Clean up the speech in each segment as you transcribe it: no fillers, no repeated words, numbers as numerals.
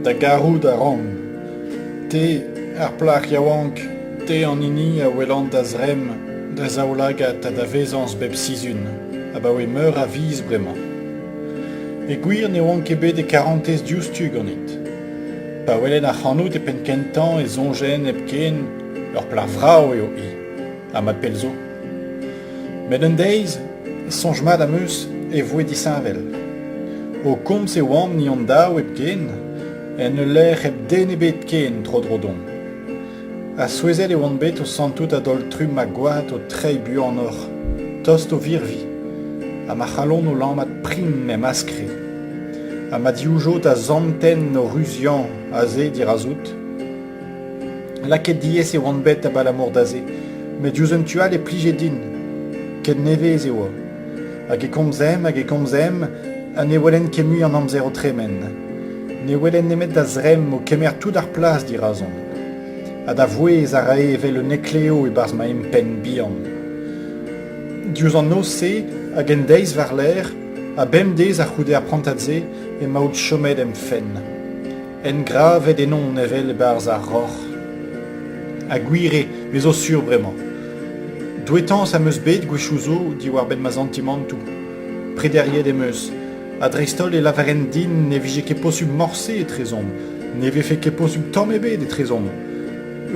Da garout a ran. Te, ar plac'h yaouank, te an hini a welan da zremm, da zaoulagad ha da vezañs bep sizhun, abaoe meur a viz bremañ. E gwir ne oan ket bet e karantez diouzhtu ganit. Pa welen ac'hanout e penn-kentañ e soñjen hepken ur plac'h vrav eo-hi, ha mat pell zo. Met un deiz, soñj mat am eus, e voe disheñvel. O komz e oamp ni hon-daou hepken, en ul lec'h hep den ebet ken tro-dro deomp. Ha souezhet e oan bet o santout a-daol-trumm ma gwad o treiñ buanoc'h, tost o virviñ, ha ma c'halon o lammat prim em askre. Ha ma divjod a santen o ruziañ aze dirazout. Lakaet diaes e oan bet abalamour da se, met diouzh un tu all e plije din. Ken nevez e oa. Hag e komzemp hag e komzemp ha ne welen ket mui an amzer o tremen. Ne welen nemet da zremm o kemer tout ar plas dirazon. Ha da vouezh a rae evel un heklev e-barzh ma empenn bihan. Diouzh an noz-se hag en deiz war-lerc'h, ha bemdez a-c'houde ar prantad-se, emaout chomet em fenn. Engravet ennon evel e-barzh ar roc'h. Ha gwir eo, me zo sur bremañ. Douetañs am eus bet gwechoù zo diwar-benn ma santimantoù. Prederiet em eus, ha dreist-holl e lavarent din ne vije ket posubl morse etrezomp, ne vefe ket posubl tamm ebet etrezomp.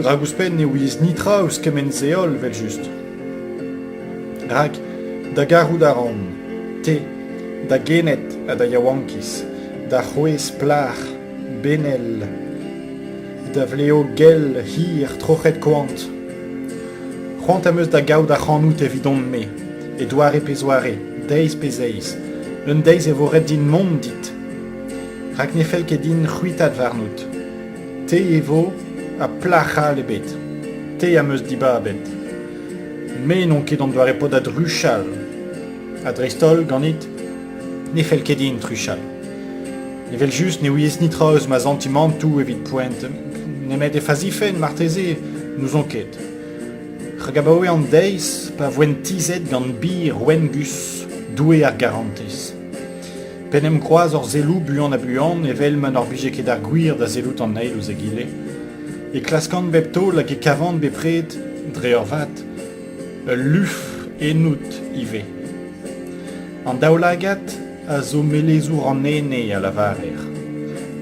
Rak ouzhpenn ne ouiez netra eus kement-se holl, evel-just. Rak da garout a ran, te, da gened ha da yaouankiz, da c'hwezh plac'h, benel, da vlev gell hir troc'het koant. C'hoant am eus da gaout ac'hanout evidon-me, e doare pe zoare, deiz pe zeiz. Un deiz e vo ret din mont dit. Rak ne fell ket din c'hwitat warnout. Te e vo ha plac'h all ebet. Te am eus dibabet. Me n'on ket an doare paotr da druchal. Ha dreist-holl, ganit, ne fell ket din truchal. Evel-just ne ouiez netra eus ma santimantoù evit poent, nemet e fazifen marteze, n'ouzon ket. Rak abaoe an deiz pa voen tizhet gant bir Wengus, doue ar garantez. P'en em kroaz hor selloù buan-ha-buan evel ma n'hor bije ket ar gwir da sellout an eil ouzh egile, e klaskan bep taol hag e kavan bepred, dre eurvat, ul lufr ennout ivez. An daoulagad a zo melezour an ene, a lavarer,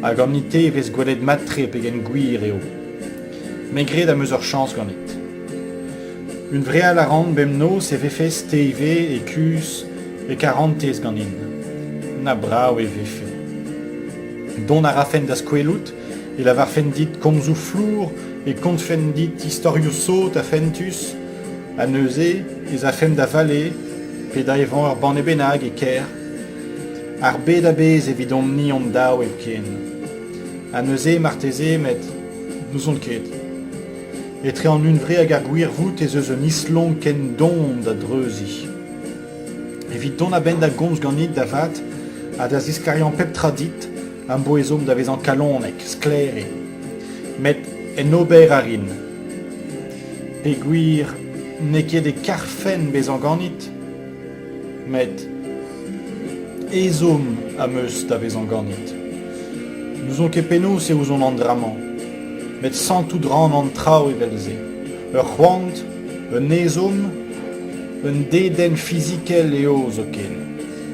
ha ganit-te e vez gwelet mat-tre pegen gwir eo. Me 'gred am eus ur chañs ganit. Hunvreal a ran bemnoz e vefes te ivez e kuzh e karantez ganin. Na brav e vefe. Dont a rafen da'z kwelout, e lavarfen dit komzoù flour, e kontfen dit istorioù sot ha fentus, ha neuze ez afemp da vale pe da evañ ur banne bennak e kêr. Ar bed a-bezh evidomp-ni hon-daou hepken. Ha neuze marteze, met n'ouzon ket. Etre an hunvre hag ar gwirvoud ez eus un islonk ken don da dreuziñ. Evit dont a-benn da gomz ganit da vat ha da zisklêriañ pep tra dit am bo ezhomm da vezañ kalonek, sklaer eo. Met en ober a rin. Peogwir n'eo ket e karfen bezañ ganit, met ezhomm am eus da vezañ ganit. N'ouzon ket penaos e ouzon an dra-mañ, met santout 'ran an traoù evel-se. Ur c'hoant, un ezhomm, un dedenn fizikel eo zoken.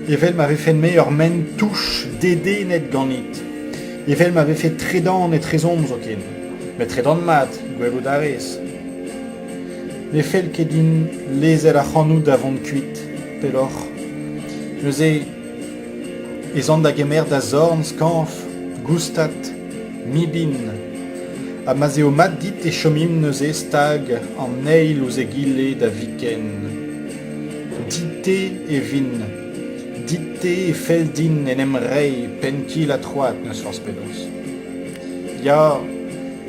Evel ma vefen-me ur maen-touch dedennet ganit. Evel ma vefe tredan etrezomp zoken. Met tredan mat, gwelout a rez. Ne fell ket din lezel ac'hanout da vont kuit pelloc'h. Neuze ez an da gemer da zorn skañv, goustad, mibin. Ha ma'z eo mat dit e chomimp neuze stag an eil ouzh egile da viken. Dit-te e vin. Dit-te e fell din en em reiñ penn-kil-ha-troad n'eus forzh penaos. Ya,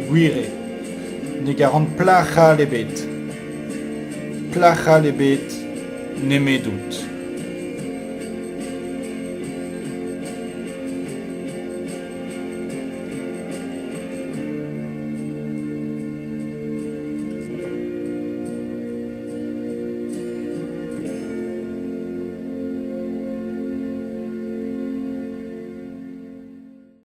gwir eo. Ne garan plac'h all ebet. Plac'h all ebet nemedout.